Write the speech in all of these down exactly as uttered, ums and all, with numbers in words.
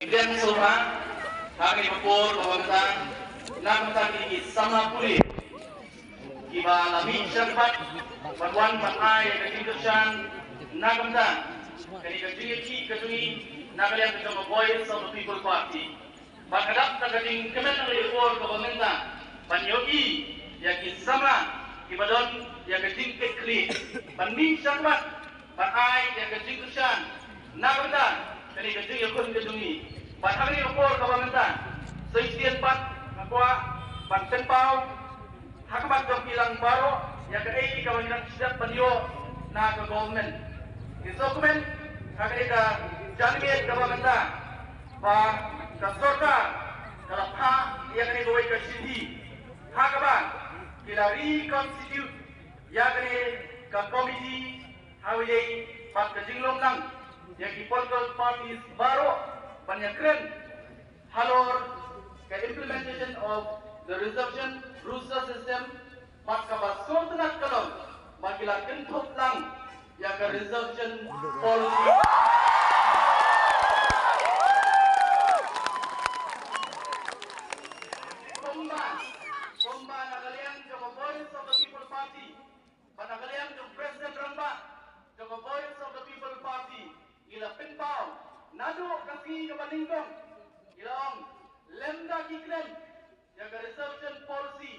Ïa sngewbha ha kane ka por kaba mynta, na ka bynta kine ki samla pule kiba la mih shakhmat ban wan ban ai ïa ka jingkyrshan na ka bynta kane ka jingïakhih ka jong ngi na ka liang ka jong ka Voice of the People Party. Bad ka dap da ka jingkmen ha kane ka por kaba mynta ban ïohi ïa ki samla kiba don ïa ka jingkitkhlieh ban mih shakhmat ban ai ïa ka jingkyrshan na ka bynta kane ka jingïakhun ka jong ngi. Bad ha kane ka por kaba mynta, sa shisien pat nga kwah ban pynpaw ha khmat jong phi lang baroh ïa kaei kaba ngi dang sdang ban ïoh na ka government. Ngi sngewkmen ha kane ka janmiet kaba mynta ba ka sorkar ka la phah ïa kane kawei ka shithi ha kaba ki la reconstitute ïa kane ka committee ha kawei pat ka jinglong lang ïa ki political parties baroh ban ïakren halor ka implementation of the reservation roster system, bad kaba sngewtynnat ka long ba ki la kynthup lang ïa ka reservation policy. Kumba, kumba na ka liang jong ka Voice of the People Party, bad na ka liang jong President Rangbah jong ka Voice of the People Party, ngi la pynpaw naduh ka sngi kaba nyngkong, ngi la ong lymda ki kren ïa ka reservation policy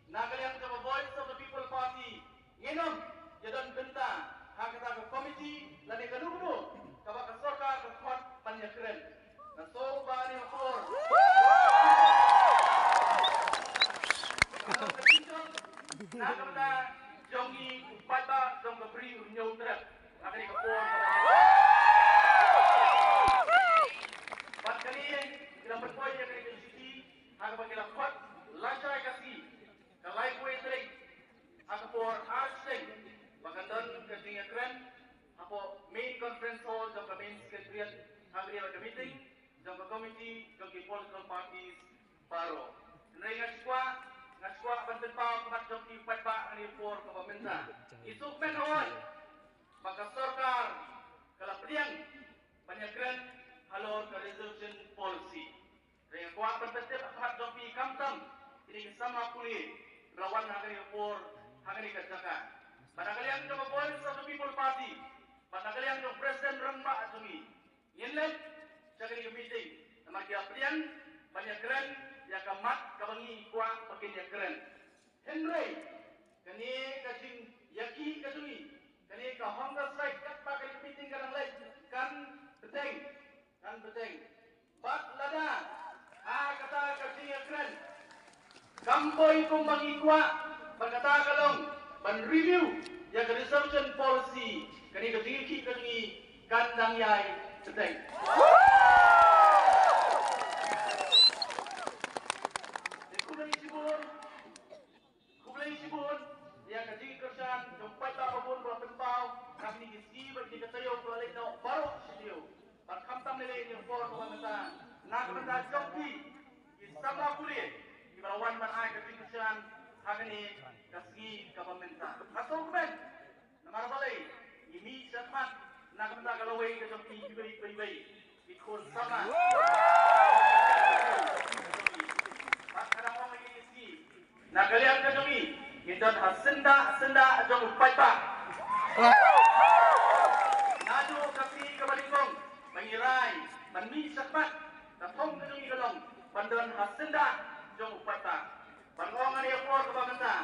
na ka liang jong ka Voice of the People Party, ngin ym ïadon bynta ha kata ka committee lane kano kano kaba ka sorkar ka khot ban ïakren. Nga sngewbha ha kane ka por na ka bynta jong ngi u paidbah jong ka Bri u Hynñiewtrep ha kane ka por. Bad kane ki la pynpoi ïa kane ka shithi ha kaba ki la khot lashai ka sngi, ka laiphew tarik, ha ka por ar shiteng ba kan don ka jingïakren hapoh main conference hall jong ka main secretariat, ha kane ka meeting jong ka committee jong ki political parties baroh. Hynrei nga shu kwah, nga shu kwah ban pynpaw ha khmat jong ki paidbah ha kane ka por kaba mynta. Ngi sngewkmen hooid ba ka sorkar ka la pdiang ban ïakren halor ka reservation policy. Hynrei nga kwah ban pyntip ha khmat jong phi, khamtam kine ki samla pule kiba la wan ha kane ka por, ha kane ka jaka, bad na ka liang jong ka Voice of the People Party, bad na ka liang jong President Rangbah jong ngi, ngin leit sha kane ka meeting namar ki la pdiang ban ïakren ïa ka mat kaba ngi kwah ba kin ïakren. Hynrei kane ka jingïakhih ka jong ngi, kane ka hunger strike, katba kane ka meeting ka dang leit, kan bteng, kan bteng. Bad lada ha kata ka jingïakren kam poi kumba ngi kwah, bad kata ka long ban review ïa ka reservation policy, kane ka jingïakhih ka jong ngi kan dang ïai bteng. Te khublei shibun. Khublei shibun ïa ka jingkyrshan jong paidbah ba bun ba la pynpaw ha kine ki sngi bad kine ki taïew ba la leit noh baroh shi taïew. Bad khamtam lei lei ha kane ka por kaba mynta, na ka bynta jong phi ki samla pule kiba la wan ban ai ka jingkyrshan ha kane ka sngi kaba mynta. Nga sngewkmen. Namar balei ngi mih shakhmat na ka bynta ka lawei ka jong phi iwei pa iwei ki khun samla. Bad ka dang ong ïa ngi, na ka liang ka jong ngi ngin don ha syndah syndah jong u paidbah. Naduh ka sngi kaba nyngkong ba ngi rai ban mih shakhmat, ka thong ka jong ngi ka long ban don ha syndah jong u paidbah. Ban ong ha kane ka por kaba mynta,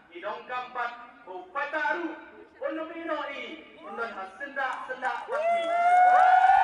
ngi donkam pat ba u paidbah ruh un ym ïehnoh ïa ngi, un don ha syndah syndah bad ngi.